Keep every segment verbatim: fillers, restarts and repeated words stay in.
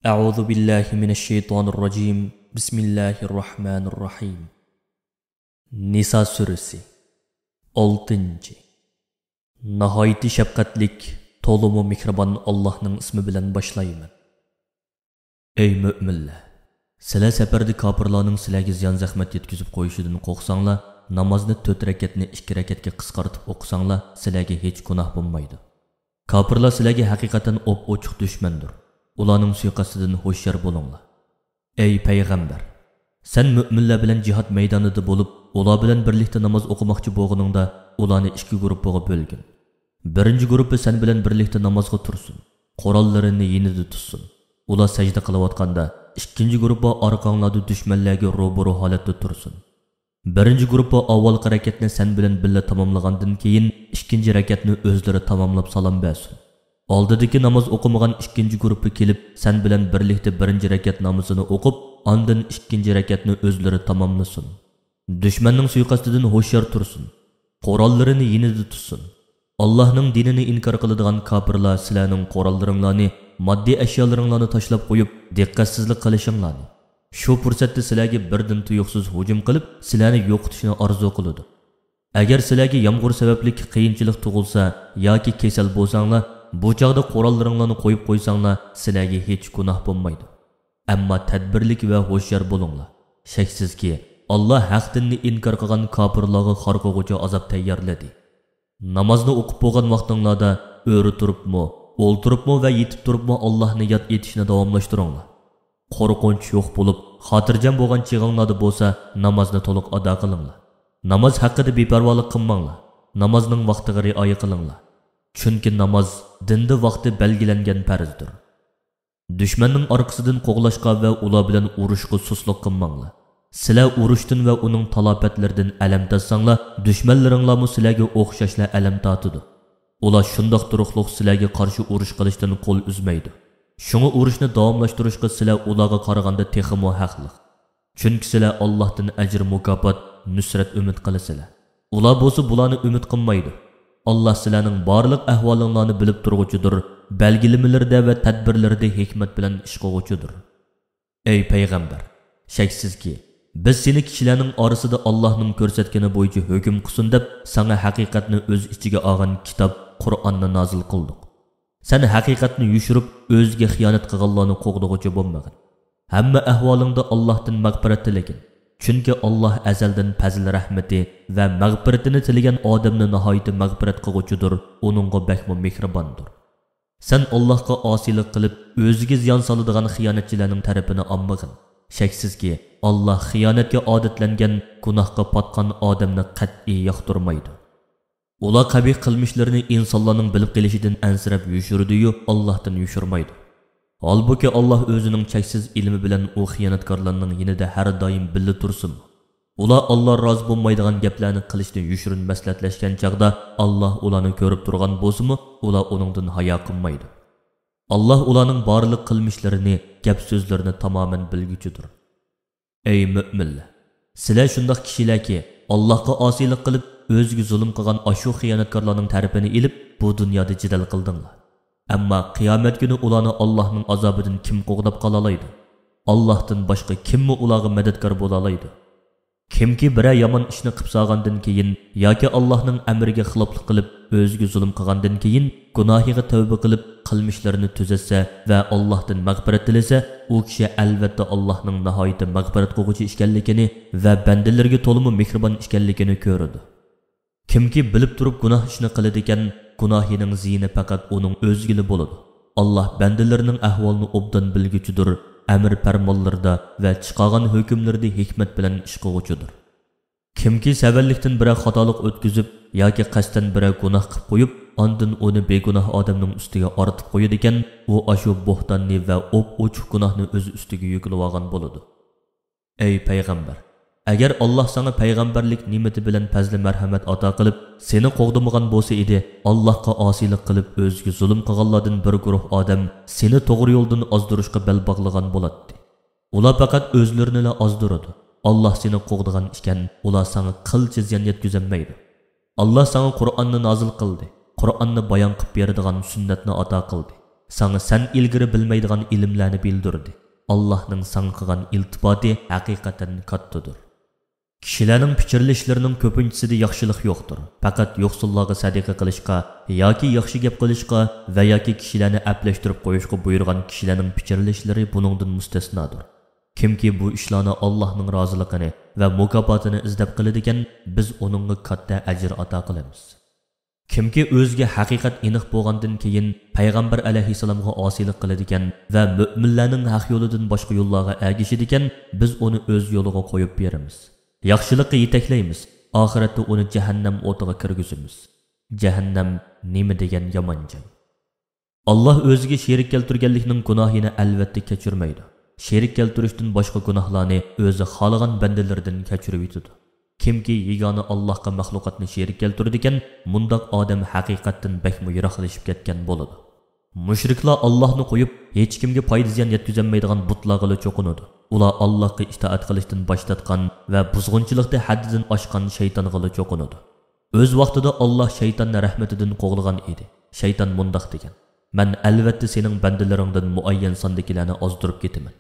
أعوذ بالله من الشيطان الرجيم. بسم الله الرحمن الرحيم. نىسا سۈرىسى. ئالتىنچى. ناھايىتى شەپقەتلىك، تولىمۇ مېھرىبان ئاللاھنىڭ ئىسمى بىلەن باشلايمەن. ئەي مۆمىنلەر! سىلەر سەپەردە كاپىرلارنىڭ سىلەرگە زىيان-زەخمەت يەتكۈزۈپ قويۇشىدىن قورقساڭلار، نامازنى تۆت رەكەتنى ئىككى رەكەتكە قىسقارتىپ ئوقۇساڭلار، سىلەرگە ھېچ گۇناھ بولمايدۇ. كاپىرلار سىلەرگە ھەقىقەتەن ئوپئوچۇق دۈشمەندۇر. ئۇلارنىڭ سۇيىقەستىدىن ھوشيار بولۇڭلار. ئەي پەيغەمبەر! سەن مۆمىنلەر بىلەن جىھاد مەيدانىدا بولۇپ، ئۇلار بىلەن بىرلىكتە ناماز ئوقۇماقچى بولغىنىڭدا، ئۇلارنى ئىككى گۇرۇپپىغا بۆلگىن. بىرىنچى گۇرۇپپا سەن بىلەن بىرلىكتە نامازغا تۇرسۇن، قوراللىرىنى يېنىدا تۇتسۇن. ئۇلار سەجدە قىلىۋاتقاندا، ئىككىنچى گۇرۇپپا ئارقاڭلاردا دۈشمەنلەرگە روبىرو ھالەتتە تۇرسۇن. بىرىنچى گۇرۇپپا ئاۋۋالقى رەكەتنى سەن بىلەن بىللە تاماملىغاندىن كېيىن، ئىككىنچى رەكەتنى ئۆزلىرى تاماملاپ سالام بەرسۇن. ئالدىدىكى ناماز ئوقۇمىغان ئىككىنچى گۇرۇپپا كېلىپ، سەن بىلەن بىرلىكتە بىرىنچى رەكەت نامىزىنى ئوقۇپ، ئاندىن ئىككىنچى رەكەتنى ئۆزلىرى تاماملىسۇن. دۈشمەننىڭ سۇيىقەستىدىن ھوشيار تۇرسۇن. قوراللىرىنى يېنىدا تۇتسۇن. ئاللاھنىڭ دىنىنى ئىنكار قىلىدىغان كاپىرلار سىلەرنىڭ قوراللىرىڭلارنى، ماددىي ئەشيالىرىڭلارنى تاشلاپ قويۇپ، دىققەتسىزلىك قىلىشىڭلارنى، شۇ پۇرسەتتە سىلەرگە بىردىن تۇيۇقسىز ھۇجۇم قىلىپ، سىلەرنى يوقىتىشنى ئارزۇ قىلىدۇ. ئەگەر سىلەرگە يامغۇر سەۋەبلىك قىيىنچىلىق تۇغۇلسا ياكى كېسەل بولساڭلار، بۇ چاغدا قوراللىرىڭلارنى قويۇپ قويساڭلار، سىلەرگە ھېچ گۇناھ بولمايدۇ. ئەمما تەدبىرلىك ۋە ھوشيار بولۇڭلار. شەكسىزكى، ئاللا ھەق دىننى ئىنكار قىلغان كاپىرلارغا خار قىلغۇچى ئازاب تەييارلىدى. نامازنى ئوقۇپ بولغان ۋاقتىڭلاردا ئۆرە تۇرۇپمۇ، ئولتۇرۇپمۇ ۋە يېتىپ تۇرۇپمۇ ئاللاھنى ياد ئېتىشنى داۋاملاشتۇرۇڭلار. قورقۇنچ يوق بولۇپ، خاتىرجەم بولغان چېغىڭلاردا بولسا نامازنى تولۇق ئادا قىلىڭلار. ناماز ھەققىدە بىپەرۋالىق قىلماڭلار. نامازنىڭ ۋاقتىغا رىئايە قىلىڭلار. چۈنكى ناماز دىندا ۋاقتى بەلگىلەنگەن پەرزدۇر. دۈشمەننىڭ ئارقىسىدىن قوغلاشقا ۋە ئۇلار بىلەن ئۇرۇشقا سۇسلۇق قىلماڭلار. سىلەر ئۇرۇشتىن ۋە ئۇنىڭ تالاپەتلىرىدىن ئەلەم تارتساڭلار، دۈشمەنلىرىڭلارمۇ سىلەرگە ئوخشاشلا ئەلەم تارتىدۇ. ئۇلار شۇنداق تۇرۇقلۇق سىلەرگە قارشى ئۇرۇش قىلىشتىن قول ئۈزمەيدۇ. شۇڭا ئۇرۇشنى داۋاملاشتۇرۇشقا سىلەر ئۇلارغا قارىغاندا تېخىمۇ ھەقلىق. چۈنكى سىلەر ئاللاھتىن ئەجىر-مۇكاپات، نۇسرەت ئۈمىد قىلىسىلەر. ئۇلار بولسا بۇلارنى ئۈمىد قىلمايدۇ. ئاللاھ سىلەرنىڭ بارلىق ئەھۋالىڭلارنى بىلىپ تۇرغۇچىدۇر، بەلگىلىمىلىرىدە ۋە تەدبىرلىرىدە ھېكمەت بىلەن ئىش قىلغۇچىدۇر. ئەي پەيغەمبەر! شەكسىزكى، بىز سېنى كىشىلەرنىڭ ئارىسىدا ئاللاھنىڭ كۆرسەتكىنى بويىچە ھۆكۈم قىلسۇن دەپ، ساڭا ھەقىقەتنى ئۆز ئىچىگە ئالغان كىتاب قۇرئاننى نازىل قىلدۇق. سەن ھەقىقەتنى يوشۇرۇپ، ئۆزىگە خىيانەت قىلغانلارنى قوغدىغۇچى بولمىغىن. ھەممە ئەھۋالىڭدا ئاللاھتىن مەغپىرەت تىلىگىن. چۈنكى ئاللاھ ئەزەلدىن پەزىل-رەھمىتى ۋە مەغپىرىتىنى تىلىگەن ئادەمنى ناھايىتى مەغپىرەت قىلغۇچىدۇر، ئۇنىڭغا بەكمۇ مېھرىباندۇر. سەن ئاللاھقا ئاسىيلىق قىلىپ، ئۆزىگە زىيان سالىدىغان خىيانەتچىلەرنىڭ تەرىپىنى ئالمىغىن. شەكسىزكى، ئاللاھ خىيانەتكە ئادەتلەنگەن، گۇناھقا پاتقان ئادەمنى قەتئىي ياقتۇرمايدۇ. ئۇلار قەبىھ قىلمىشلىرىنى ئىنسانلارنىڭ بىلىپ قېلىشىدىن ئەنسىرەپ يوشۇرىدۇ-يۇ، ئاللاھتىن يوشۇرمايدۇ. ھالبۇكى، ئاللاھ ئۆزىنىڭ چەكسىز ئىلمى بىلەن ئۇ خىيانەتكارلارنىڭ يېنىدا ھەر دائىم بىللە تۇرسىمۇ، ئۇلار ئاللاھ رازى بولمايدىغان گەپلەرنى قىلىشنى يوشۇرۇن مەسلىھەتلەشكەن چاغدا، ئاللاھ ئۇلارنى كۆرۈپ تۇرغان بولسىمۇ، ئۇلار ئۇنىڭدىن ھايا قىلمايدۇ. ئاللاھ ئۇلارنىڭ بارلىق قىلمىشلىرىنى، گەپ-سۆزلىرىنى تامامەن بىلگۈچىدۇر. ئەي مۆمىنلەر! سىلەر شۇنداق كىشىلەركى، ئاللاھقا ئاسىيلىق قىلىپ، ئۆزىگە زۇلۇم قىلغان ئاشۇ خىيانەتكارلارنىڭ تەرىپىنى ئېلىپ، بۇ دۇنيادا جېدەل قىلدىڭلار. ئەمما قىيامەت كۈنى ئۇلارنى ئاللاھنىڭ ئازابىدىن كىم قوغداپ قالالايدۇ؟ ئاللاھتىن باشقا كىممۇ ئۇلارغا مەدەتكار بولالايدۇ؟ كىمكى بىرەر يامان ئىشنى قىپ سالغاندىن كېيىن ياكى ئاللاھنىڭ ئەمرىگە خىلاپلىق قىلىپ، ئۆزىگە زۇلۇم قىلغاندىن كېيىن، گۇناھىغا تەۋبە قىلىپ، قىلمىشلىرىنى تۈزەتسە ۋە ئاللاھتىن مەغپىرەت تىلىسە، ئۇ كىشى ئەلۋەتتە ئاللاھنىڭ ناھايىتى مەغپىرەت قىلغۇچى ئىكەنلىكىنى ۋە بەندىلىرىگە تولىمۇ مېھرىبان ئىكەنلىكىنى كۆرىدۇ. كىمكى بىلىپ تۇرۇپ گۇناھ ئىشنى قىلىدىكەن، گۇناھىنىڭ زىيىنى پەقەت ئۇنىڭ ئۆزىگىلا بولىدۇ. ئاللاھ بەندىلىرىنىڭ ئەھۋالىنى ئوبدان بىلگۈچىدۇر، ئەمر-پەرمانلىرىدا ۋە چىقارغان ھۆكۈملىرىدە ھېكمەت بىلەن ئىش قىلغۇچىدۇر. كىمكى سەۋەنلىكتىن بىرەر خاتالىق ئۆتكۈزۈپ ياكى قەستەن بىرەر گۇناھ قىپ قويۇپ، ئاندىن ئۇنى بىگۇناھ ئادەمنىڭ ئۈستىگە ئارتىپ قويىدىكەن، ئۇ ئاشۇ بوھتاننى ۋە ئوپئوچۇق گۇناھنى ئۆز ئۈستىگە يۈكلىۋالغان بولىدۇ. ئەي پەيغەمبەر! ئەگەر ئاللاھ ساڭا پەيغەمبەرلىك نېمىتى بىلەن پەزلى مەرھەمەت ئاتا قىلىپ، سېنى قوغدىمىغان بولسا ئىدى، ئاللاھقا ئاسىيلىق قىلىپ، ئۆزىگە زۇلۇم قىلغانلاردىن بىر گۇرۇھ ئادەم سېنى توغرا يولدىن ئازدۇرۇشقا بەل باغلىغان بولاتتى. ئۇلار پەقەت ئۆزلىرىنىلا ئازدۇرىدۇ. ئاللاھ سېنى قوغدىغان ئىكەن، ئۇلار ساڭا قىلچە زىيان يەتكۈزەلمەيدۇ. ئاللاھ ساڭا قۇرئاننى نازىل قىلدى، قۇرئاننى بايان قىلىپ بېرىدىغان سۈننەتنى ئاتا قىلدى. ساڭا سەن ئىلگىرى بىلمەيدىغان ئىلىملەرنى بىلدۈردى. ئاللاھنىڭ ساڭا قىلغان ئىلتىپاتى ھەقىقەتەن كاتتىدۇر. كىشىلەرنىڭ پىچىرلىشلىرىنىڭ كۆپىنچىسىدە ياخشىلىق يوقتۇر. پەقەت يوقسۇللارغا سەدىقە قىلىشقا ياكى ياخشى گەپ قىلىشقا ۋە ياكى كىشىلەرنى ئەپلەشتۈرۈپ قويۇشقا بۇيرۇغان كىشىلەرنىڭ پىچىرلىشلىرى بۇنىڭدىن مۇستەسنادۇر. كىمكى بۇ ئىشلارنى ئاللاھنىڭ رازىلىقىنى ۋە مۇكاپاتىنى ئىزدەپ قىلىدىكەن، بىز ئۇنىڭغا كاتتا ئەجىر ئاتا قىلىمىز. كىمكى ئۆزىگە ھەقىقەت ئېنىق بولغاندىن كېيىن پەيغەمبەر ئەلەيھىسسالامغا ئاسىيلىق قىلىدىكەن ۋە مۆمىنلەرنىڭ ھەق يولىدىن باشقا يوللارغا ئەگىشىدىكەن، بىز ئۇنى ئۆز يولىغا قويۇپ بېرىمىز. ياخشىلىققا يېتەكلەيمىز. ئاخىرەتتە ئۇنى جەھەننەم ئوتىغا كىرگۈزىمىز. جەھەننەم نېمە دېگەن يامان جاي! ئاللاھ ئۆزىگە شېرىك كەلتۈرگەنلىكنىڭ گۇناھىنى ئەلۋەتتە كەچۈرمەيدۇ. شېرىك كەلتۈرۈشتىن باشقا گۇناھلارنى ئۆزى خالىغان بەندىلىرىدىن كەچۈرۈۋېتىدۇ. كىمكى يېگانە ئاللاھقا مەخلۇقاتنى شېرىك كەلتۈرىدىكەن، مۇنداق ئادەم ھەقىقەتتىن بەكمۇ يىراقلىشىپ كەتكەن بولىدۇ. مۇشرىكلار ئاللاھنى قويۇپ، ھېچكىمگە پايدا-زىيان يەتكۈزەلمەيدىغان بۇتلارغىلا چوقۇنىدۇ. ئۇلار ئاللاھقا ئىتائەت قىلىشتىن باش تارتقان ۋە بۇزغۇنچىلىقتا ھەددىدىن ئاشقان شەيتانغىلا چوقۇنىدۇ. ئۆز ۋاقتىدا ئاللاھ شەيتاننى رەھمىتىدىن قوغلىغان ئىدى. شەيتان مۇنداق دېگەن: «مەن ئەلۋەتتە سېنىڭ بەندىلىرىڭدىن مۇئەييەن ساندىكىلەرنى ئازدۇرۇپ كېتىمەن.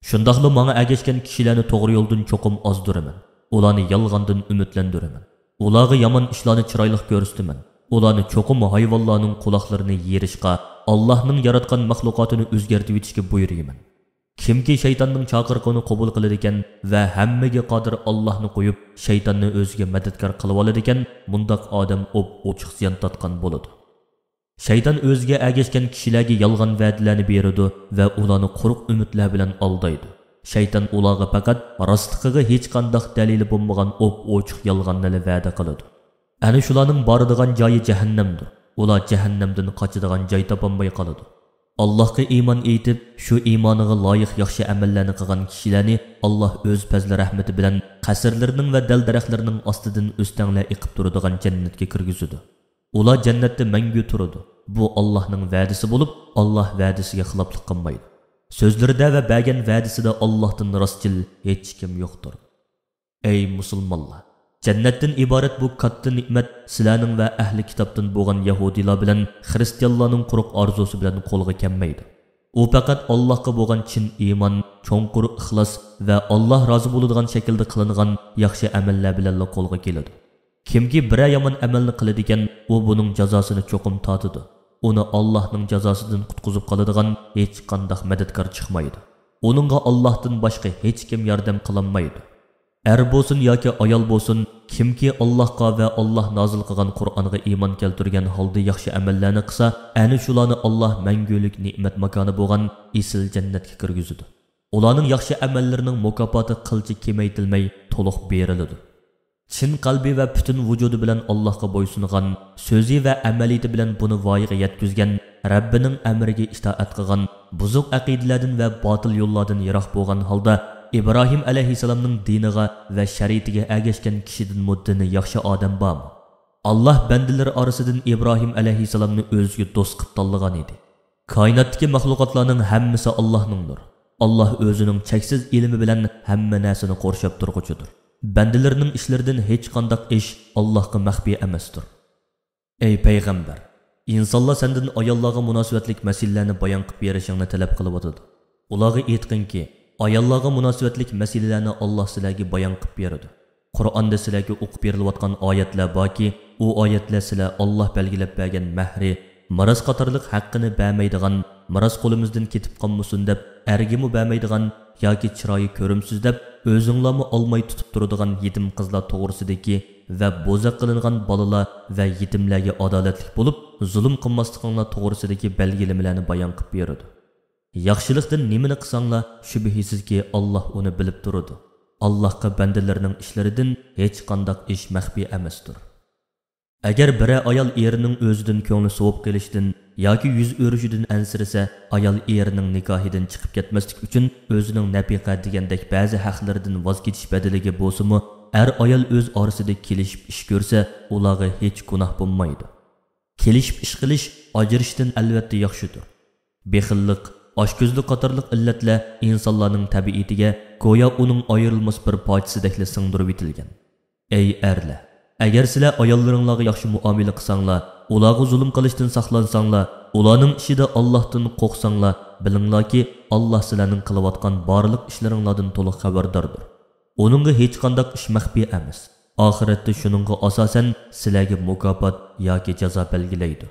شۇنداقلا ماڭا ئەگەشكەن كىشىلەرنى توغرا يولدىن چوقۇم ئازدۇرىمەن. ئۇلارنى يالغاندىن ئۈمىدلەندۈرىمەن. ئۇلارغا يامان ئىشلارنى چىرايلىق كۆرسىتىمەن. ئۇلارنى چوقۇم ھايۋانلارنىڭ قۇلاقلىرىنى يېرىشقا، ئاللاھنىڭ ياراتقان مەخلۇقاتىنى ئۆزگەرتىۋېتىشكە بۇيرۇيمەن.» كىمكى شەيتاننىڭ چاقىرىقىنى قوبۇل قىلىدىكەن ۋە ھەممىگە قادىر ئاللاھنى قويۇپ، شەيتاننى ئۆزىگە مەدەتكار قىلىۋالىدىكەن، مۇنداق ئادەم ئوپئوچۇق زىيان تارتقان بولىدۇ. شەيتان ئۆزىگە ئەگەشكەن كىشىلەرگە يالغان ۋەدىلەرنى بېرىدۇ ۋە ئۇلارنى قۇرۇق ئۈمىدلەر بىلەن ئالدايدۇ. شەيتان ئۇلارغا پەقەت راستلىقىغا ھېچقانداق دەلىلى بولمىغان ئوپئوچۇق يالغاننىلا ۋەدە قىلىدۇ. ئەنە شۇلارنىڭ بارىدىغان جايى جەھەننەمدۇر. ئۇلار جەھەننەمدىن قاچىدىغان جاي تاپالماي قالىدۇ. ئاللاھقا ئىمان ئېيتىپ، شۇ ئىمانىغا لايىق ياخشى ئەمەللەرنى قىلغان كىشىلەرنى ئاللاھ ئۆز پەزلى رەھمىتى بىلەن قەسىرلىرىنىڭ ۋە دەل-دەرەخلىرىنىڭ ئاستىدىن ئۆستەڭلەر ئېقىپ تۇرىدىغان جەننەتكە كىرگۈزىدۇ. ئۇلار جەننەتتە مەڭگۈ تۇرىدۇ. بۇ ئاللاھنىڭ ۋەدىسى بولۇپ، ئاللاھ ۋەدىسىگە خىلاپلىق قىلمايدۇ. سۆزلىرىدە ۋە بەرگەن ۋەدىسىدە ئاللاھتىن راستچىل ھېچكىم يوقتۇر. ئەي مۇسۇلمانلار! جەننەتتىن ئىبارەت بۇ كاتتا نېمەت سىلەرنىڭ ۋە ئەھلى كىتابتىن بولغان يەھۇدىيلار بىلەن خىرىستىيانلارنىڭ قۇرۇق ئارزۇسى بىلەن قولغا كەلمەيدۇ. ئۇ پەقەت ئاللاھقا بولغان چىن ئىمان، چوڭقۇر ئىخلاس ۋە ئاللاھ رازى بولىدىغان شەكىلدە قىلىنغان ياخشى ئەمەللەر بىلەنلا قولغا كېلىدۇ. كىمكى بىرەر يامان ئەمەلنى قىلىدىكەن، ئۇ بۇنىڭ جازاسىنى چوقۇم تارتىدۇ. ئۇنى ئاللاھنىڭ جازاسىدىن قۇتقۇزۇپ قالىدىغان ھېچقانداق مەدەتكار چىقمايدۇ. ئۇنىڭغا ئاللاھتىن باشقا ھېچكىم ياردەم قىلالمايدۇ. ئەر بولسۇن ياكى ئايال بولسۇن، كىمكى ئاللاھقا ۋە ئاللاھ نازىل قىلغان قۇرئانغا ئىمان كەلتۈرگەن ھالدا ياخشى ئەمەللەرنى قىلسا، ئەنە شۇلارنى ئاللاھ مەڭگۈلۈك نېمەت ماكانى بولغان ئېسىل جەننەتكە كىرگۈزىدۇ. ئۇلارنىڭ ياخشى ئەمەللىرىنىڭ مۇكاپاتى قىلچە كېمەيتىلمەي تولۇق بېرىلىدۇ. چىن قەلبى ۋە پۈتۈن ۋۇجۇدى بىلەن ئاللاھقا بويسۇنغان، سۆزى ۋە ئەمەلىيىتى بىلەن بۇنى ۋايىغا يەتكۈزگەن، رەببىنىڭ ئەمرىگە ئىتائەت قىلغان، بۇزۇق ئەقىدىلەردىن ۋە باتىل يوللاردىن يىراق بولغان ھالدا ئىبراھىم ئەلەيھىسسالامنىڭ دىنىغا ۋە شەرىئىتىگە ئەگەشكەن كىشىدىنمۇ دىنى ياخشى ئادەم بارمۇ؟ ئاللاھ بەندىلىرى ئارىسىدىن ئىبراھىم ئەلەيھىسسالامنى ئۆزىگە دوست قىلىپ تاللىغان ئىدى. كائىناتتىكى مەخلۇقاتلارنىڭ ھەممىسى ئاللاھنىڭدۇر. ئاللاھ ئۆزىنىڭ چەكسىز ئىلمى بىلەن ھەممە نەرسىنى قورشاپ تۇرغۇچىدۇر. بەندىلىرىنىڭ ئىشلىرىدىن ھېچقانداق ئىش ئاللاھقا مەخپىي ئەمەستۇر. ئەي پەيغەمبەر! ئىنسانلار سەندىن ئاياللارغا مۇناسىۋەتلىك مەسىلىلەرنى بايان قىلىپ بېرىشىڭنى تەلەپ قىلىۋاتىدۇ. ئۇلارغا ئېيتقىنكى، ئاياللارغا مۇناسىۋەتلىك مەسىلىلەرنى ئاللاھ سىلەرگە بايان قىلىپ بېرىدۇ. قۇرئاندا سىلەرگە ئوقۇپ بېرىلىۋاتقان ئايەتلەر باركى، ئۇ ئايەتلەر سىلەر ئاللاھ بەلگىلەپ بەرگەن مەھرى، مىراس قاتارلىق ھەققىنى بەرمەيدىغان، مىراس قولىمىزدىن كېتىپ قالمىسۇن دەپ، ئەرگىمۇ بەرمەيدىغان ياكى چىرايى كۆرۈمسىز دەپ، ئۆزۈڭلارمۇ ئالماي تۇتۇپ تۇرىدىغان يېتىم قىزلار توغرىسىدىكى ۋە بوزەك قىلىنغان بالىلار ۋە يېتىملەرگە ئادالەتلىك بولۇپ، زۇلۇم قىلماسلىقىڭلار توغرىسىدىكى بەلگىلىمىلەرنى بايان قىلىپ بېرىدۇ. ياخشىلىقتىن نېمىنى قىلساڭلار، شۈبھىسىزكى، ئاللاھ ئۇنى بىلىپ تۇرىدۇ. ئاللاھقا بەندىلىرىنىڭ ئىشلىرىدىن ھېچقانداق ئىش مەخپىي ئەمەستۇر. ئەگەر بىرەر ئايال ئېرىنىڭ ئۆزىدىن كۆڭلى سوۋۇپ قېلىشىدىن ياكى يۈز ئۆرۈشىدىن ئەنسىرىسە، ئايال ئېرىنىڭ نىكاھىدىن چىقىپ كەتمەسلىك ئۈچۈن ئۆزىنىڭ نەپىقە دېگەندەك بەزى ھەقلىرىدىن ۋاز كېچىش بەدىلىگە بولسىمۇ، ئەر-ئايال ئۆز ئارىسىدا كېلىشىپ ئىش كۆرسە، ئۇلارغا ھېچ گۇناھ بولمايدۇ. كېلىشىپ ئىش قىلىش ئاجرىشىشتىن ئەلۋەتتە ياخشىدۇر. بېخىللىق، ئاچكۆزلۈك قاتارلىق ئىللەتلەر ئىنسانلارنىڭ تەبىئىتىگە گويا ئۇنىڭ ئايرىلماس بىر پارچىسىدەكلا سىڭدۈرۈۋېتىلگەن. ئەي ئەرلەر! ئەگەر سىلەر ئاياللىرىڭلارغا ياخشى مۇئامىلە قىلساڭلار، ئۇلارغا زۇلۇم قىلىشتىن ساقلانساڭلار، ئۇلارنىڭ ئىچىدە ئاللاھتىن قورقساڭلار، بىلىڭلاركى، ئاللاھ سىلەرنىڭ قىلىۋاتقان بارلىق ئىشلىرىڭلاردىن تولۇق خەۋەرداردۇر. ئۇنىڭغا ھېچقانداق ئىش مەخپىي ئەمەس. ئاخىرەتتە شۇنىڭغا ئاساسەن سىلەرگە مۇكاپات ياكى جازا بەلگىلەيدۇ.